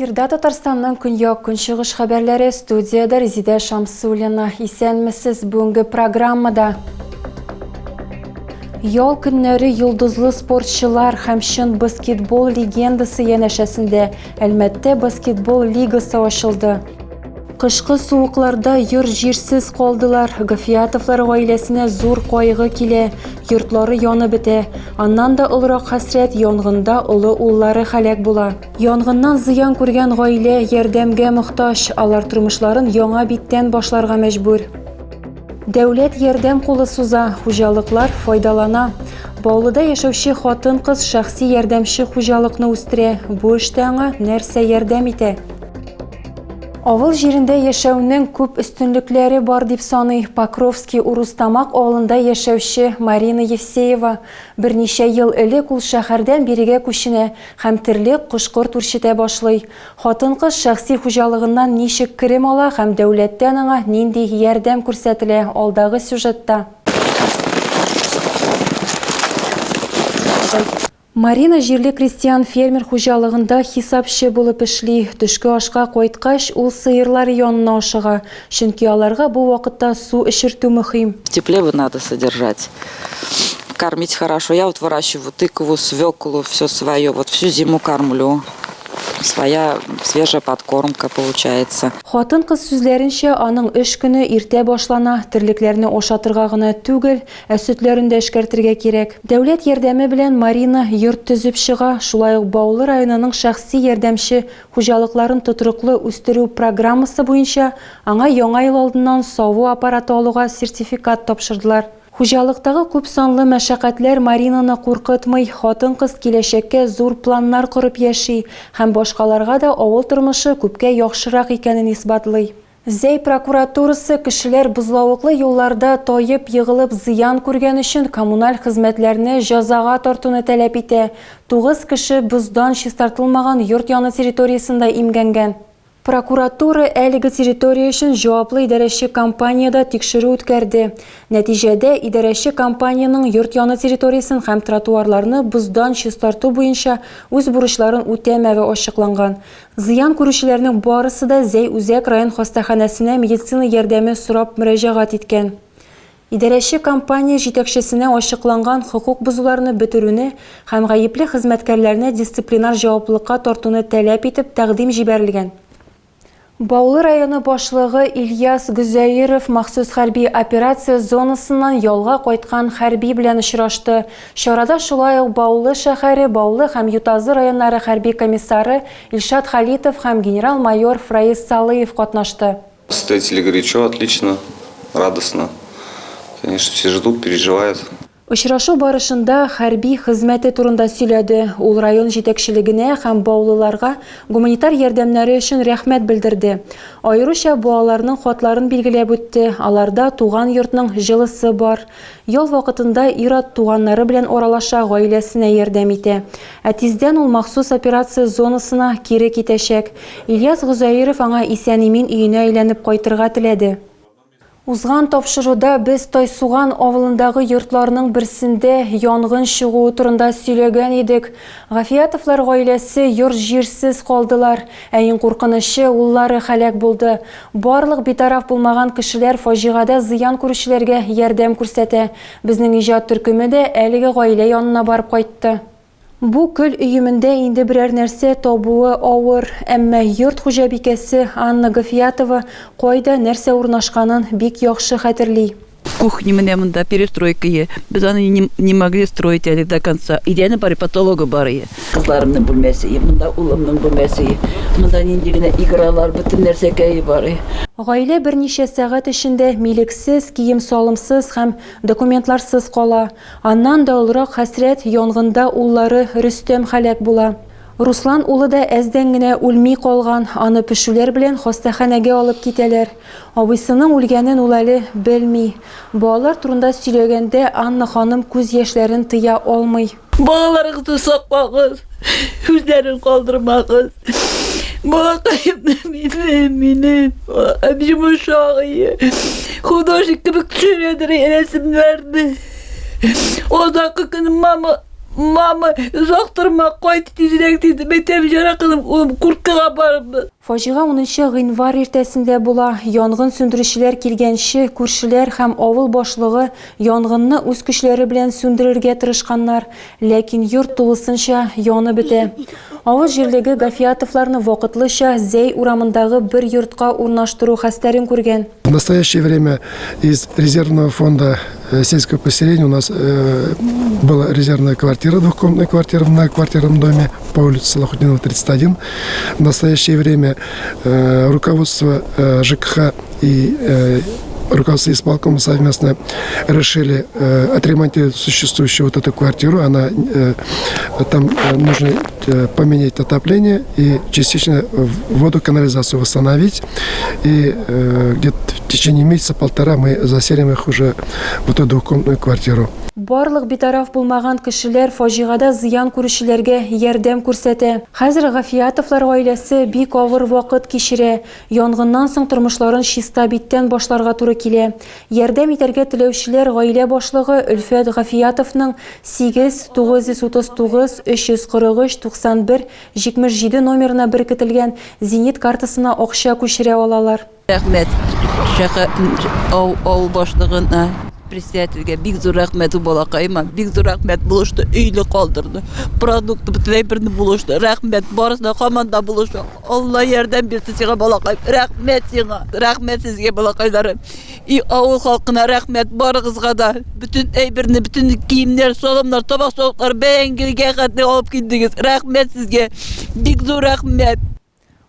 Эфирда Татарстанның көньяк-көнчыгыш хәбәрләре, студиядә Резидә Шамсуллина. Исәнмесез, бүгенге программада. Ял көннәре йолдызлы спортчылар һәм чын баскетбол легендасы янәшәсендә Әлмәттә баскетбол лигасы ачылды. Кышкы суыкларда йорт-җирсез калдылар. Гафиятовлар гаиләсенә зур кайгы килә. Йортлары янып бетә. Аннан да олырак хәсрәт, янгында олы уллары һәлак була. Янгыннан зыян күргән гаилә ярдәмгә мохтаҗ. Алар тормышларын яңа биттән башларга мәҗбүр. Дәүләт ярдәм кулы суза, хуҗалыклар файдалана. Баулыда яшәүче хатын-кыз шәхси ярдәмче хуҗалыкны үстерә. Бу эштә аңа нәрсә ярдәм итә? Авыл җирендә яшәүнең күп өстенлекләре бар, дип саный Покровский Урус-Тамак авылында яшәүче Марина Евсеева. Берничә ел элек ул шәһәрдән бирегә күченә һәм терлек, кош-корт үрчетә башлый. Хатын-кыз шәхси хуҗалыгыннан ничек керем ала һәм дәүләттән аңа нинди ярдәм күрсәтелә, алдагы сюжетта. Марина җирле крестьян-фермер хуҗалыгында хисапчы булып эшли. Төшке ашка кайткач, ул сыерлары янына ашыга, чөнки аларга бу вакытта су эчертү мөһим. В тепле его надо содержать, кормить хорошо. Я вот выращиваю тыкву, свеклу, все свое, вот всю зиму кормлю. Своя свежая подкормка получается. Хатын-кыз сүзләренчә, аның эш көне иртә башлана, терлекләрне ашатырга гына түгел, ә сөтләрен дә эшкәртергә кирәк. Дәүләт ярдәме белән Марина йорт төзеп чыга, шулай ук Баулы районының шәхси ярдәмче хуҗалыкларын тотрыклы үстерү программасы буенча аңа Яңа ел алдыннан саву аппараты алуга сертификат тапшырдылар. Хуҗалыктагы күп санлы мәшәкатьләр Маринаны куркытмый, хатын-кыз киләчәккә зур планнар корып яши һәм башкаларга да авыл тормышы күпкә яхшырак икәнен исбатлый. Зәй прокуратурасы кешеләр бозлавыклы юлларда таеп егылып зыян күргән өчен коммуналь хезмәтләрне җәзага тартуны таләп итә. Тугыз кеше боздан чистартылмаган йорт яны территориясендә имгәнгән. Прокуратура әлеге территория өчен җаваплы идарәче компаниядә тикшерү үткәрде. Нәтиҗәдә, идарәче компаниянең йорт яны территориясен һәм тротуарларны боздан чистарту буенча үз бурычларын үтәмәве ачыкланган. Зыян күрүчеләрнең барысы да Зәй үзәк район хастаханәсенә медицина ярдәме сорап мөрәҗәгать иткән. Идарәче компания җитәкчесенә ачыкланган хокук бозуларны бетерүне һәм гаепле хезмәткәрләрне дисциплинар җаваплылыкка тартуны таләп итеп тәкъдим җибәрелгән. Баулы районы башлыгы Ильяс Гозәеров махсус хәрби операция зонасыннан ялга кайткан хәрби белән очрашты. Чарада шулай ук Баулы шәһәре, Баулы һәм Ютазы районнары хәрби комиссары Илшат Халитов һәм генерал-майор Фраиз Салыев катнашты. Встретили горячо, отлично, радостно. Конечно, все ждут, переживают. Очрашу барышында хәрби хезмәте турында сөйләде. Ул район җитәкчелегенә һәм баулыларга гуманитар ярдәмнәре өчен рәхмәт белдерде. Аеруча балаларның хатларын билгеләп үтте, аларда туган йортның җылысы бар. Ял вакытында ир-ат туганнары белән аралаша, гаиләсенә ярдәм итә. Ә тиздән ул махсус операция зонасына кире китәчәк. Ильяс Гозәеров аңа исән-имин өенә әйләнеп кайтырга теләде. Узган тапшыруда без Тайсуган авылындагы йортларның берсендә янгын чыгуы турында сөйләгән идек. Гафиятовлар гаиләсе йорт-җирсез калдылар. Ә иң куркынычы, уллары һәлак булды. Барлык битараф булмаган кешеләр фаҗигадә зыян күрүчеләргә ярдәм күрсәтә. Безнең иҗат төркеме дә әлеге гаилә янына барып кайтты. Бу көл өемендә инде берәр нәрсә табуы авыр, әмма йорт хуҗабикәсе Анна Гафиятова кайда нәрсә урнашканын бик яхшы хәтерли. Кухня менә монда перестройка е. Без аны не, не могли строить әле до конца. Идәне бар, потологы бар. Кызларымның бүлмәсе, монда улымның бүлмәсе. Монда нинди генә игралар, бөтен нәрсәкәе бар. Гаилә берничә сәгать эчендә милексез, кием-салымсыз һәм документларсыз кала. Аннан да олырак хәсрәт, янгында уллары Рөстәм һәлак була. Руслан улы да әздән генә үлми калган, аны пешүләр белән хастаханәгә алып китәләр. Абыйсының үлгәнен ул әле белми. Балалар турында сөйләгәндә Анна ханым күз яшьләрен тыя алмый. Балаларыгызны саклагыз, үзләрен калдырмагыз. Балакаемны минем, минем, балакаем йомшак ие. Художник кебек төшерәдер рәсемнәрне. Озакы көн мама. Мама, озак торма, кайт тизрәк, диде. Мәйтәм, җара кызым, улым, курткага барырбыз. Фаҗига унынчы гыйнвар иртәсендә була. Янгын сүндерүчеләр килгәнче, күршеләр һәм авыл башлыгы янгынны үз көчләре белән сүндерергә тырышканнар, ләкин йорт тулысынча янып бетә. Авыл җирлеге Гафиятовларны вакытлыча Зәй урамындагы бер йортка урнаштыру хәстәрен күргән. В настоящее время из резервного фонда э, сельского поселения у нас э, была резервная квартира, двухкомнатная квартира в многоквартирном доме по улице Салахутдинова, 31. В настоящее время э, руководство ЖКХ и руководство исполкома совместно решили отремонтировать существующую вот эту квартиру. Она, там нужно поменять отопление и частично воду, канализацию восстановить. И где-то в течение месяца-полтора мы заселим их уже в эту двухкомнатную квартиру. Барлык битараф булмаган кешеләр фаҗигадә зыян күрүчеләргә ярдәм күрсәтә. Хәзер Гафиятовлар гаиләсе бик авыр вакыт кичерә. Янгыннан соң тормышларын чиста биттән башларга туры килә. Ярдәм итәргә теләүчеләр гаилә башлыгы Өлфәт Гафиятовның 8 939 343 91 77 номерына беркетелгән Зенит картасына акча күчерә алалар. Рәхмәт шәһәр авыл башлыгына, председательгә бик зур рәхмәт ул балакаема, бик зур рәхмәт булышты, өйле калдырды, продукт бөтен әйберне булышты, рәхмәт барысына һаман да булыша. Алла ярдәм бирсен сиңа, балакай, рәхмәт сиңа, рәхмәт сезгә, балакайларым. И авыл халкына рәхмәт барыгызга да. Бөтен әйберне, бөтен киемнәр, салымнар, табак савытлар, бәрәңгегә хәтле алып килдегез. Рәхмәт сезгә. Бик зур рәхмәт.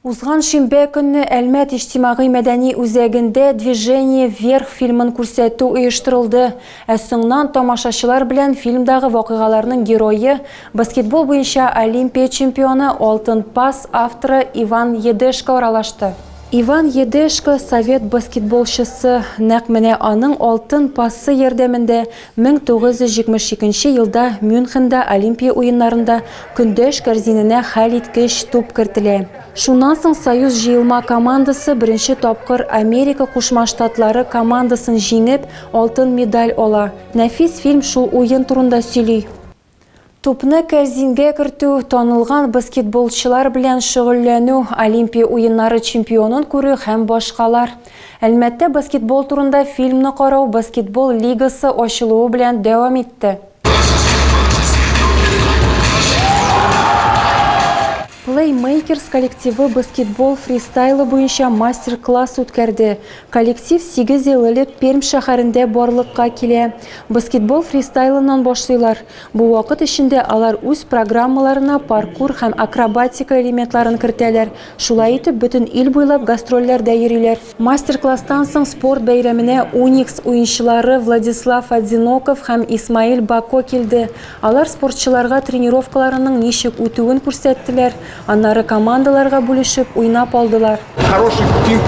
Узган шимбә көнне Әлмәт иҗтимагый-мәдәни үзәгендә Движение вверх фильмын күрсәтү оештырылды. Ә соңнан тамашачылар белән фильмдагы вакыйгаларның герое, баскетбол буенча Олимпия чемпионы, Алтын пас авторы Иван Едешко аралашты. Иван Едешко, совет баскетболчысы. Нәкъ менә аның алтын пасы ярдәмендә 1972 елда Мюнхенда Олимпия уеннарында көндәш кәрзиненә хәлиткеч туп кертелә. Шуннан соң Союз җыелма командасы беренче тапкыр Америка Кушма Штатлары командасын җиңеп, алтын медаль ала. Нәфис фильм шул уен турында сөйли. Тупны кәрзингә кертү, танылган баскетболчылар белән шөгыльләнү, Олимпия уеннары чемпионын күрү һәм башкалар. Әлмәттә баскетбол турында фильмны карау баскетбол лигасы ачылуы белән дәвам итте. Playmakers коллективы баскетбол фристайлы буенча мастер-класс үткәрде. Коллектив сигез ел элек Пермь шәһәрендә барлыкка килә. Баскетбол фристайлыннан башлыйлар. Бу вакыт эчендә алар үз программаларына паркур һәм акробатика элементларын кертәләр. Шулай итеп, бөтен ил буйлап гастрольләрдә йөриләр. Мастер-класстан соң спорт бәйрәменә Уникс уенчылары Владислав Одиноков һәм Исмаил Бако килде. Алар спортчыларга тренировкаларының ничек үтүен күрсәттеләр, аннары командаларга бүлешеп уйнап алдылар. Хороший финт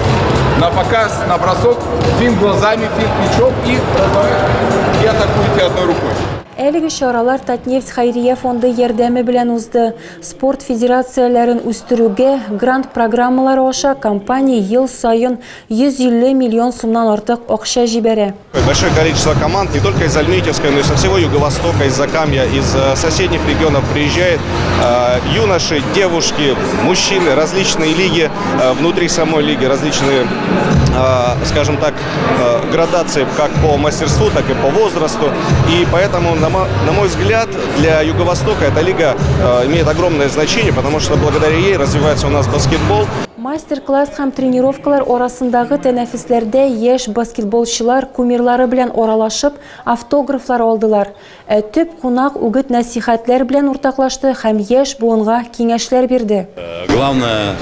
на показ, на бросок, финт глазами, финт мячом и разворот, и атакуете одной рукой. Әлеге чаралар Татнефть хәйрия фонды ярдәме белән узды. Спорт федерацияләрен үстерүгә грант программалары аша компания ел саен 150 миллион сумнан артык акча җибәрә. Большое количество команд не только из Альметьевска, но и со всего Юго-Востока, из Закамья, из э, соседних регионов приезжает. Э, юноши, девушки, мужчины, различные лиги, э, внутри самой лиги различные, скажем так, градации как по мастерству, так и по возрасту. И поэтому, на мой взгляд, для Юго-Востока эта лига имеет огромное значение, потому что благодаря ей развивается у нас баскетбол. Мастер-класс һәм тренировкалар арасындагы тәнәфесләрдә яшь баскетболчылар кумирлары белән аралашып, автографлар алдылар. Ә төп кунак үгет-нәсыйхәтләр белән уртаклашты һәм яшь буынга киңәшләр бирде. Главное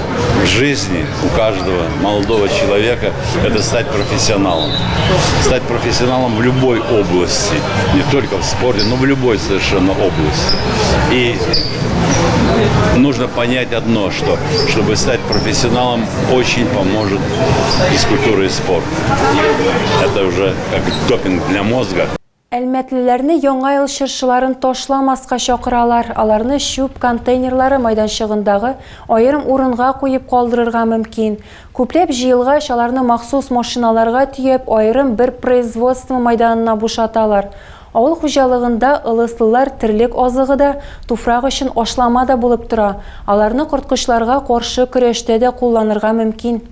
в жизни у каждого молодого человека – это стать профессионалом. Стать профессионалом в любой области, не только в спорте, но в любой совершенно области. И нужно понять одно, что чтобы стать профессионалом, очень поможет физкультура и спорт. Это уже как допинг для мозга. Әлмәтлеләрне Яңа ел чыршыларын ташламаска чакыралар. Аларны чүп контейнерлары майданчыгындагы аерым урынга куеп калдырырга мөмкин. Күпләп җыелгач, аларны махсус машиналарга төяп, аерым бер производство майданына бушаталар. Авыл хуҗалыгында ылыслылар терлек азыгы да, туфрак өчен ашлама да булып тора. Аларны корткычларга каршы көрәштә дә кулланырга мөмкин.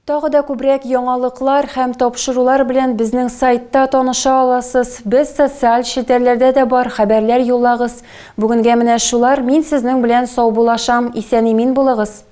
Тагы да күбрәк яңалыклар һәм тапшырулар белән безнең сайтта таныша аласыз. Без социаль челтәрләрдә дә бар, хәбәрләр юллагыз. Бүгенгә менә шулар, мин сезнең белән саубуллашам, исән-имин булыгыз!